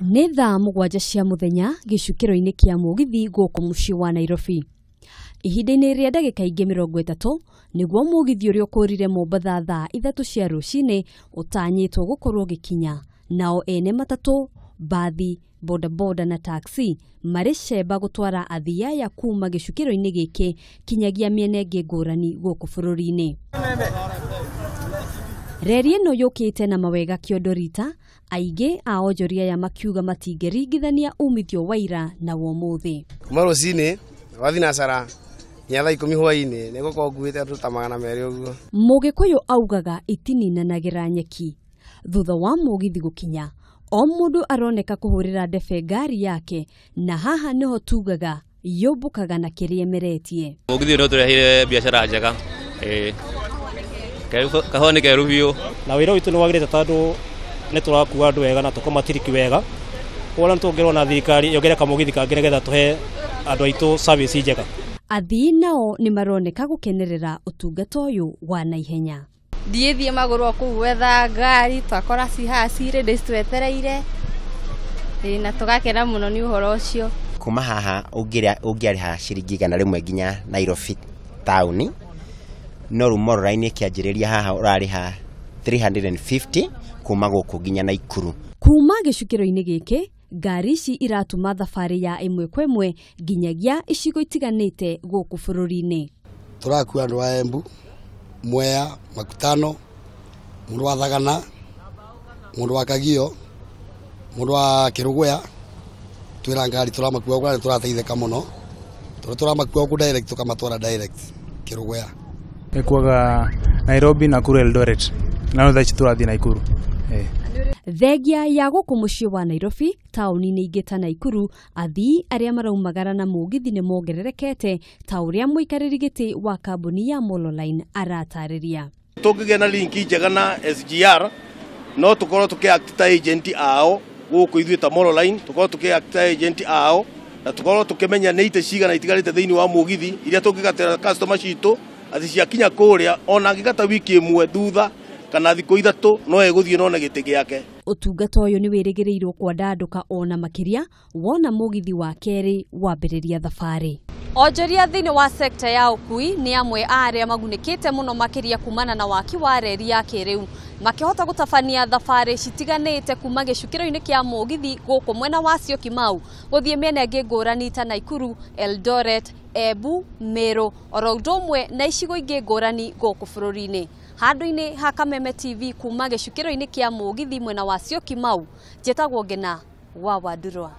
Nĩ thaa 7 cia mũthenya gĩcukĩro-inĩ kĩa mũgithi gũkũ mũciĩ wa Nairobi. Ihinda-inĩ rĩa ndagĩka ingĩ 30 nĩguo mũgithi ũrĩa ũkũrire Mombatha thaa 3 cia rũcinĩ ũtanyĩtwo gũkorwo ũgĩkinya. Nao ene matatũ, mbathi, bodaboda na taxi marĩ cemba gũtwara athii aya kuma gĩcukĩro-inĩ gĩkĩ kinyagia mĩena ĩngĩ ngũrani gũkũ bũrũri-inĩ. Reri ĩno yũkĩte na mawega kĩondo rita, aingĩ a onjoria aya makiuga matingĩringithania umithio wa ira na wa ũmũthĩ. Kuma rũcinĩ wa thinacara nginya thaa 10 hwaĩ-inĩ nĩ ngũkorwo nguĩte andũ ta 200 ũguo. Mũgĩkũyũ augaga itininanagĩra nyeki. Thutha wa mũgithi gũkinya, o mũndũ aroneka kũhũrĩra ndebe ngari yake, na haha nĩho tugaga yũmbũkaga na kĩrĩa ĩmeretie. Mũgithi nĩ ũtũreheire biacara njega. Kahũa nĩ keru biũ. Na wĩra witũ nĩ wagĩrĩte tondũ nĩ tũrakua andũ wega na tũkamatiriki wega. Koguo nĩ tũngĩrwo na thirikari yongerere kamũgithi kangĩ nĩgetha tũhe andũ aitũ service njega. Athii nao nĩ maroneka gũkenerera ũtungata ũyũ wa naihenya. Ndiĩthiĩ magũrũ kũu gwetha ngari, twakora ci haha cirĩ ndĩcitwetereire, na tũgakena mũno nĩ ũhoro ũcio. Kuma haha ũngĩarĩha ciringi 100 nginya Nairobi taũni, no rĩu Molo Line ĩkĩanjĩrĩria haha ũrarĩha 350 kuma gũkũ nginya Naikuru. Kuma gĩcukĩro-inĩ gĩkĩ, ngari ici iratuma thabarĩ ya ĩmwe kwa ĩmwe nginyagia icigo itiganĩte gũkũ bũrũri-inĩ. Tũrakua andũ a Embu, Mwea, Makutano, mũndũ wa Thagana, mũndũ wa Kagio, mũndũ wa Kĩrũgũya. Twĩna ngari tũramakua gũkũ na nĩ tũrateithĩka mũno tondũ tũramakua gũkũ direct tũkamatwara direct Kĩrũgũya. Ĩkuaga Nairobi, Nakuru, Eldoret na no thaa ici tũrathiĩ Naikuru. Thengia ya gũkũ mũciĩ wa Nairobi, taũni-inĩ ingĩ ta Naikuru, athii arĩa maraumagara na mũgithi nĩ mongererekete ta ũrĩa mũikarĩri gĩtĩ wa kambuni ya Molo Line aratarĩria. Tũngĩgĩa na link njega na SGR no tũkorwo tũkĩ-act ta agent ao gũkũ ithuĩ ta Molo Line, tũkorwo tũkĩ-act ta agent ao na tũkorwo tũkĩmenya nĩ itĩ cigana itigarĩte thĩinĩ wa mũgithi iria tũngĩgatĩra customer citũ atĩ ciakinya kũrĩa ona angĩgata wiki ĩmwe thutha kana thikũ 3 no egũthiĩ none gĩtĩ gĩake. Ũtungata ũyũ nĩ wĩrĩgĩrĩirwo kwandandũka ona makĩria wona mũgithi wa kerĩ wambĩrĩria thabarĩ. Onjoria thĩinĩ wa sekta ya ũkui nĩ amwe a arĩa magunĩkĩte mũno makĩria kumana na waki wa reri ya kĩrĩu, makĩhota gũtabania thabarĩ citiganĩte kuma gĩcukĩro-inĩ kĩa mũgithi gũkũ mwena wa Syokimau gũthiĩ mĩena ĩngĩ ngũrani ta Naikuru, Eldoret, Embu, Meru oro ũndũ ũmwe na icigo ingĩ ngũrani gũkũ bũrũri-inĩ. Handũ-inĩ ha Kameme TV kuma gĩcukĩro-inĩ kĩa mũgithi mwena wa Syokimau, njĩtagwo Ngena wa Wandurwa.